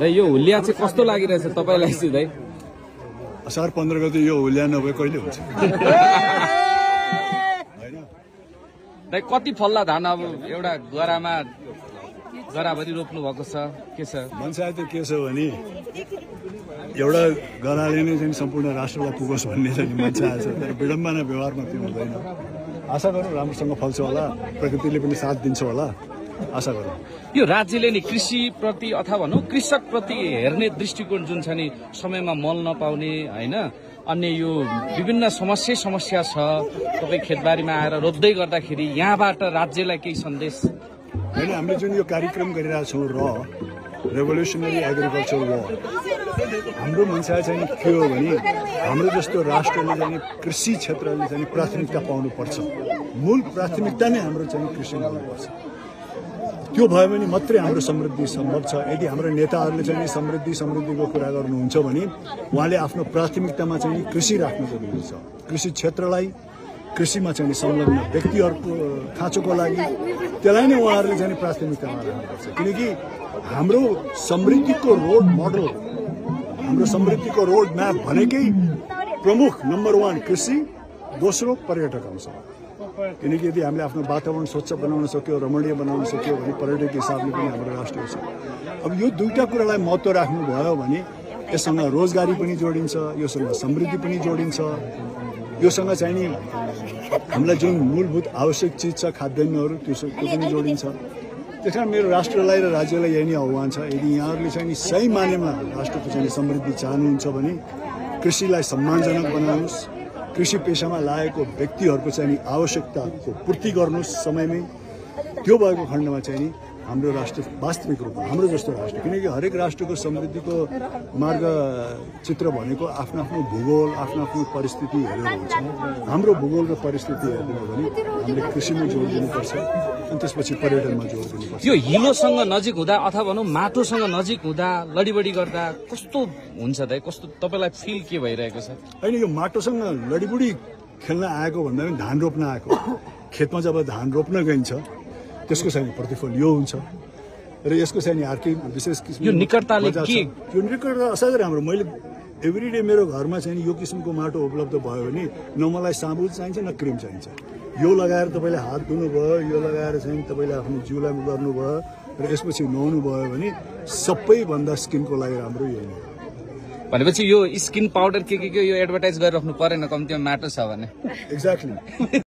यो हुलिया चाहिँ कस्तो लागिरहेछ तपाईलाई चाहिँ दाइ? असार 15 गते यो हुलिया नभए कहिले हुन्छ? दाइ कति फल्ला धान अब एउटा गरामा गराभरि रोप्नु भएको छ के छ? मनसाय त के छ भने एउटा गराले नै चाहिँ सम्पूर्ण राष्ट्रलाई पुगोस् भन्ने चाहिँ मनसाय छ, तर विडम्बना व्यवहारमा त्यो हुँदैन। आशा गरौँ राम्रोसँग फल्छ होला, प्रकृतिले पनि साथ दिन्छ होला, आशा गरौँ। यो राज्यले नि कृषि प्रति अथवा भनौँ कृषक प्रति हेर्ने दृष्टिकोण जुन छ नि, समयमा मल नपाउने होइन, अन्य यो विभिन्न समस्या छ, तपाईँ खेतबारीमा आएर रोप्दै गर्दाखेरि यहाँबाट राज्यलाई केही सन्देश? होइन, हामीले जुन यो कार्यक्रम गरिरहेका छौँ रेभोल्युसनरी एग्रिकल्चर वॉर, हाम्रो मनसाय चाहिँ के हो भने हाम्रो जस्तो राष्ट्रले चाहिँ कृषि क्षेत्रले चाहिँ प्राथमिकता पाउनुपर्छ। मूल प्राथमिकता नै हाम्रो चाहिँ कृषिमा हुनुपर्छ। त्यो भयो भने मात्रै हाम्रो समृद्धि सम्भव छ। यदि हाम्रो नेताहरूले चाहिँ समृद्धिको कुरा गर्नुहुन्छ भने उहाँले आफ्नो प्राथमिकतामा चाहिँ कृषि राख्नु जरुरी छ। कृषि क्षेत्रलाई, कृषिमा चाहिँ संलग्न व्यक्तिहरूको खाँचोको लागि त्यसलाई नै उहाँहरूले चाहिँ प्राथमिकतामा राख्नुपर्छ। किनकि हाम्रो समृद्धिको रोड मोडल, हाम्रो समृद्धिको रोड म्याप भनेकै प्रमुख नम्बर 1 कृषि, दोस्रो पर्यटक आउँछ। किनकि यदि हामीले आफ्नो वातावरण स्वच्छ बनाउन सक्यो, रमणीय बनाउन सक्यो भने पर्यटक हिसाबले पनि हाम्रो राष्ट्र छ। अब यो दुईटा कुरालाई महत्त्व राख्नुभयो भने यससँग रोजगारी पनि जोडिन्छ, योसँग समृद्धि पनि जोडिन्छ, योसँग चाहिँ नि हामीलाई जुन मूलभूत आवश्यक चिज छ खाद्यान्नहरू त्यो पनि जोडिन्छ। त्यस कारण मेरो राष्ट्रलाई र राज्यलाई यही नै आह्वान छ, यदि यहाँहरूले चाहिँ सही मानेमा राष्ट्रको चाहिँ समृद्धि चाहनुहुन्छ भने कृषिलाई सम्मानजनक बनाउनुहोस्, कृषि पेशामा लागेको व्यक्तिहरूको चाहिँ आवश्यकताको पूर्ति गर्नुहोस् समयमै। त्यो भएको खण्डमा चाहिँ नि हाम्रो राष्ट्र वास्तविक रूपमा हाम्रो जस्तो राष्ट्र, किनकि हरेक राष्ट्रको समृद्धिको मार्ग चित्र भनेको आफ्नो आफ्नो भूगोल, आफ्नो आफ्नो परिस्थिति हेरेर हुन्छ। हाम्रो भूगोल र परिस्थिति हेर्नु हो भने हामीले कृषिमा जोड दिनुपर्छ अनि त्यसपछि पर्यटनमा जोड दिनुपर्छ। यो हिलोसँग नजिक हुँदा अथवा भनौँ माटोसँग नजिक हुँदा लडीबडी गर्दा कस्तो हुन्छ त? कस्तो तपाईँलाई फिल के भइरहेको छ? होइन, यो माटोसँग लडीबडी खेल्न आएको भन्दा पनि धान रोप्न आएको। खेतमा जब धान रोप्न गइन्छ त्यसको चाहिँ प्रतिफल यो हुन्छ र यसको चाहिँ अर्कै विशेष किसिमको यो निकटताले के? यो निकटता असाध्यै राम्रो। मैले एभ्रिडे मेरो घरमा चाहिँ यो किसिमको माटो उपलब्ध भयो भने न मलाई साबुन चाहिन्छ न क्रिम चाहिन्छ। यो लगाएर तपाईँले हात धुनुभयो, यो लगाएर चाहिँ तपाईँले आफ्नो जिउलाई गर्नुभयो र यसपछि नुहाउनु भयो भने सबैभन्दा स्किनको लागि राम्रो यही हो। भनेपछि यो स्किन पाउडर के यो एडभर्टाइज गरिराख्नु परेन कम्तीमा माटो छ भने? एक्ज्याक्टली।